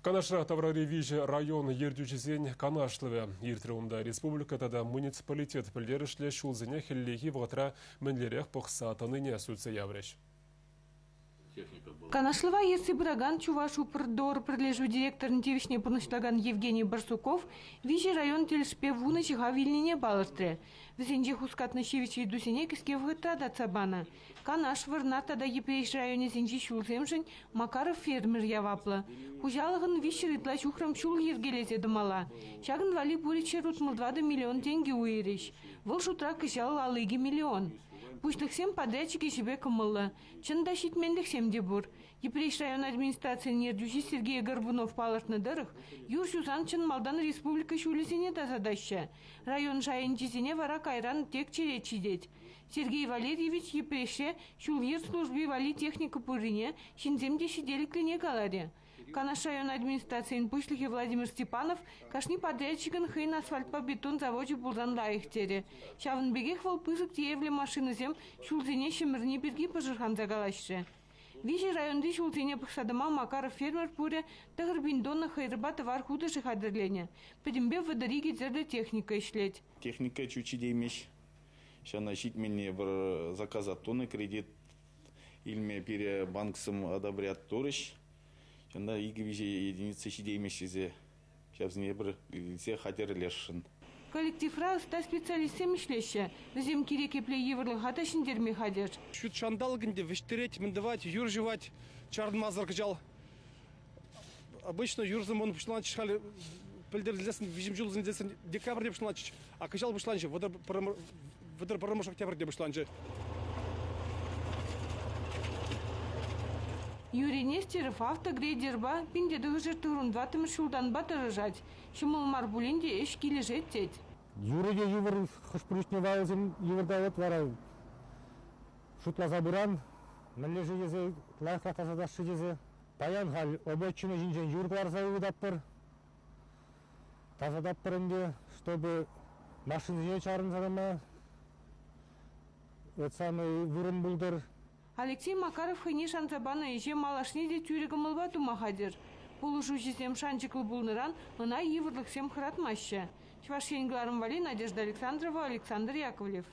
Канашра таврари виҫӗ район ертӳҫисен канашлӑвӗ иртрӗ. Унта республика тата муниципалитет пӗлтерӗшлӗ ҫулсене хӗллехи вӑхӑтра мӗнлерех пӑхса тӑнине сӳтсе яврӗҫ. Канашлӑва ертсе пыракан Чувашупрдор пӗрлешӳ директорӗн тивӗҫне пурнӑҫлакан Евгений Барсуков виҫӗ район тӗлӗшпе вунӑ ҫӑхав илнине палӑртрӗ. Вӗсенче хускатнӑ ҫивӗч ыйтусене кӗске вӑхӑтра татса панӑ. Канаш, Вӑрнар тата Йӗпреҫ районӗсенчи ҫулсемшӗн Макаров фермер яваплӑ. Хуҫалӑхӑн 300 ытла ҫухрӑм ҫул йӗркелесе тӑмалла. Ҫакӑн валли пурӗ 164 миллион тенкӗ уйӑрӗҫ. Вӑл шутра кӑҫал 52 миллион. Пуҫлӑхсем подрядчик ӗҫӗпе кӑмӑллӑ. Чӑн та, ҫитменлӗхсем те пур. Йӗпреҫ район администрацийӗн ертӳҫи Сергей Горбунов палӑртнӑ тӑрӑх, юр ҫусан чӑн малтан республика ҫулӗсене тасатаҫҫӗ. Район шайӗнчисене вара кайран тек черет ҫитет. Сергей Валерьевич Йӗпреҫре ҫул-йӗр служби валли техника пуррине, ҫынсем те ҫителӗклине каларӗ. Канаш район администрацийӗн пуҫлӑхӗ Владимир Степанов кашни подрядчикӑн хӑйӗн асфальтпа бетон завочӗ пулсан лайӑх терӗ. Ҫавӑн пекех вӑл пысӑк тиевлӗ машинӑсем ҫулсене ҫӗмӗрни пирки пӑшӑрханса калаҫрӗ. Виҫӗ районти ҫулсене пӑхса тӑма Макаров фермер пурӗ 9,000 тонна хӑйӑрпа тӑвар хутӑшӗ хатӗрленӗ. Пӗтӗмпе 32 тӗрлӗ техника ӗҫлет. Техника чуть ҫитеймест. Ҫавна ҫитменни пӗр заказа тунӑ, кредит илме пире банксем одобрят турӗҫ. Ҫавна икӗ-виҫӗ единица ҫитеймест тесе ҫавсене пӗр илсе хатӗрлесшӗн. Коллективра ӑста специалистсем ӗҫлеҫҫӗ. Вӗсем кирек епле йывӑрлӑха та ҫӗнтерме хатӗр. Ҫут ҫанталӑк ӗнтӗ вӗҫтерет, мӗн тӑвать, юр ҫӑвать чарӑнмасӑр кӑҫал. Обычно юрсем он пуҫланчӗҫ халӗ пӗлтерсен виҫӗм ҫул тесен декабрьте пуҫланчӗҫ, а кӑҫал пуҫланчӗ 31 октябрьте пуҫланчӗ. Юрий Нестеров автогрейдерпа 1994 ҫултанпа тӑрӑшать. Ҫӑмӑл мар пулин те ӗҫ килӗшет тет. Юрӗ те йывӑр, хӑш-пӗр чухне вайӑсем йывӑрталать вара. Шутласа пыран, мӗнле-ши тесе, лайӑхрах тасатас-ши тесе. Паян халь обочина ҫинчен юр кӑларса ывӑтатпӑр. Тасататпӑр ӗнтӗ, чтобы машинӑсене чарӑнса тӑма это самый вырӑн пултӑр. Алексей Макаров хӑйне шанса панӑ ӗҫе малашне те тӳрӗ кӑмӑлпа тума хатӗр. Пулӑшуҫӑсем шанчӑклӑ пулнӑран ӑна йывӑрлӑхсем хӑратмаҫҫӗ. Чӑваш Ен кӑларӑм валли Надежда Александрова, Александр Яковлев.